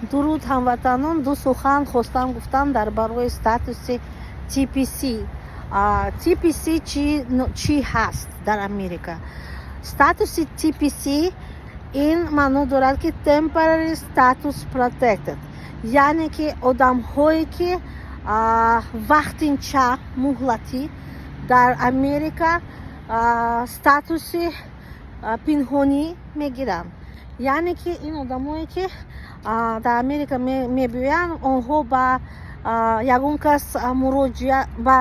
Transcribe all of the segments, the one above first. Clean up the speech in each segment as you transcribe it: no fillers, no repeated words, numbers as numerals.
Дуруд, ҳамватанон! Ду сухан хостам гуфтам дар бораи статуси TPS. TPS чӣ ҳаст дар Америка? Статуси TPS ин маъно дорад, ки Temporary Status Protected, яъне ки одамҳое, ки вақтинча, муҳлатӣ дар Америка статуси пинҳонӣ мегиранд. Яъне ки ин одамое, ки дар Америка мебиёянд, онҳо ба ягон кас муроҷиат, ба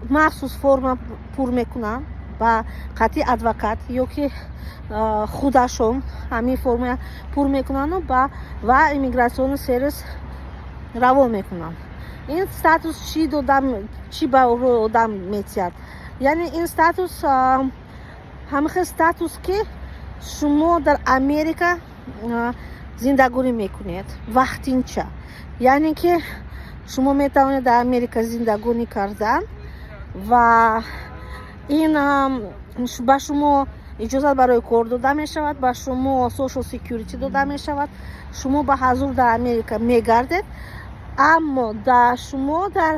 махсус форма пур мекунанд ба қатъи адвокат ё ки худашон ҳамин форма пур мекунанду ба ва immigration service равон мекунанд. Ин статус чӣ додам, чӣ ба рӯи одам метиҳад? Яъне ин статус ҳамин статус, ки шумо дар Америка зиндагонӣ мекунед вақтинча, яъне ки шумо метавонед дар Америка зиндагонӣ кардан ва ин ба шумо иҷозат барои кор дода мешавад, ба шумо social security дода мешавад, шумо ба ҳазур дар Америка мегардед, аммо дар шумо дар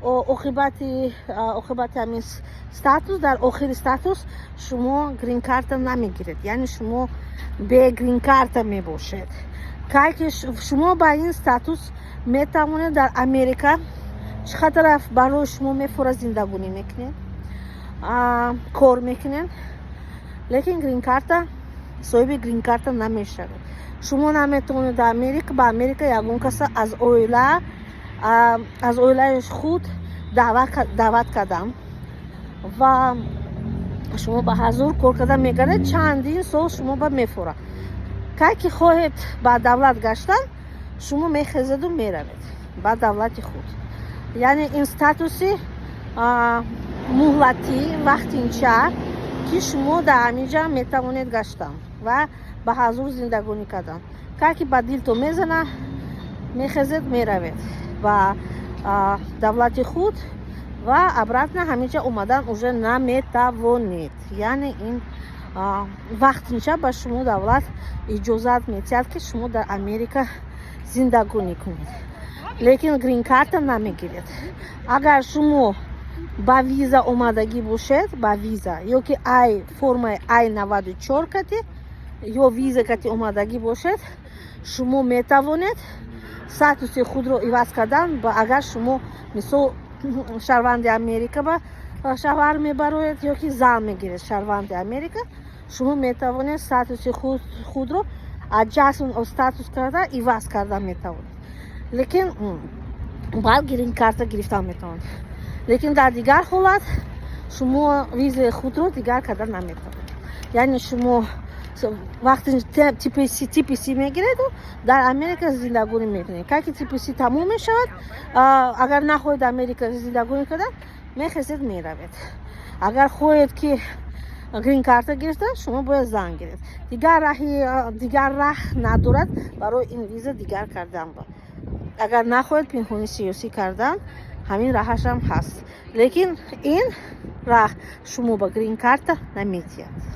оқибати ҳамин статус, дар охири статус шумо грин-карта намегиред, яъне шумо бе грин-карта мебошед. Кай ки шумо ба ин статус метавонед дар Америка чӣ қадар барои шумо мефора зиндагонӣ мекунед, кор мекунед, лекин грин-карта, соҳиби грин-карта намешавед. Шумо наметавонед дар Америка, ба Америка ягон каса аз оилаи худ даъват кардан ва шумо ба ҳазур кор карда мегардед. Чандин сол шумо ба мефора. Кай ки хоҳед ба давлат гаштан, шумо мехезеду меравед ба давлати худ. Яъне ин статуси муҳлатӣ, вақтинча, ки шумо дар ҳаминҷа метавонед гаштан ва ба ҳазур зиндагонӣ кардан. Кай ки ба дилто мезана, мехезед, меравед ба давлати худ ва обратно ҳаминҷа омадан уже наметавонед. Яъне ин вақтинча ба шумо давлат иҷозат метиҳад, ки шумо дар Америка зиндагонӣ кунед, лекин грин-карта намегиред. Агар шумо ба виза омадагӣ бошед, ба виза ё ки ай формаи I-94 кати ё виза кати омадагӣ бошед, шумо метавонед статуси худро иваз кардан. Агар шумо, мисол, шаҳрванди Америка ба шавҳар мебароед ё ки зан мегиред шаҳрванди Америка, шумо метавонед статуси худро adjustment of status карда, иваз карда метавонед, лекин баъд грин-карта гирифтан метавонед. Лекин дар дигар ҳолат шумо визаи худро дигар карда наметавонед. Яъне шумо вақте TPS мегиреду дар Америка зиндагонӣ мекунед, кай ки TPS тамом мешавад, агар нахоҳед Америка зиндагонӣ кардан, мехезед, меравед. Агар хоҳед ки грин-карта гирифта, шумо бояд зан гиред. Дигар раҳи, дигар раҳ надорад барои ин виза дигар кардан. Агар нахоҳед пинҳонӣ сиёсӣ кардан, ҳамин раҳашам ҳаст, лекин ин раҳ шумо ба грин-карта наметиҳад.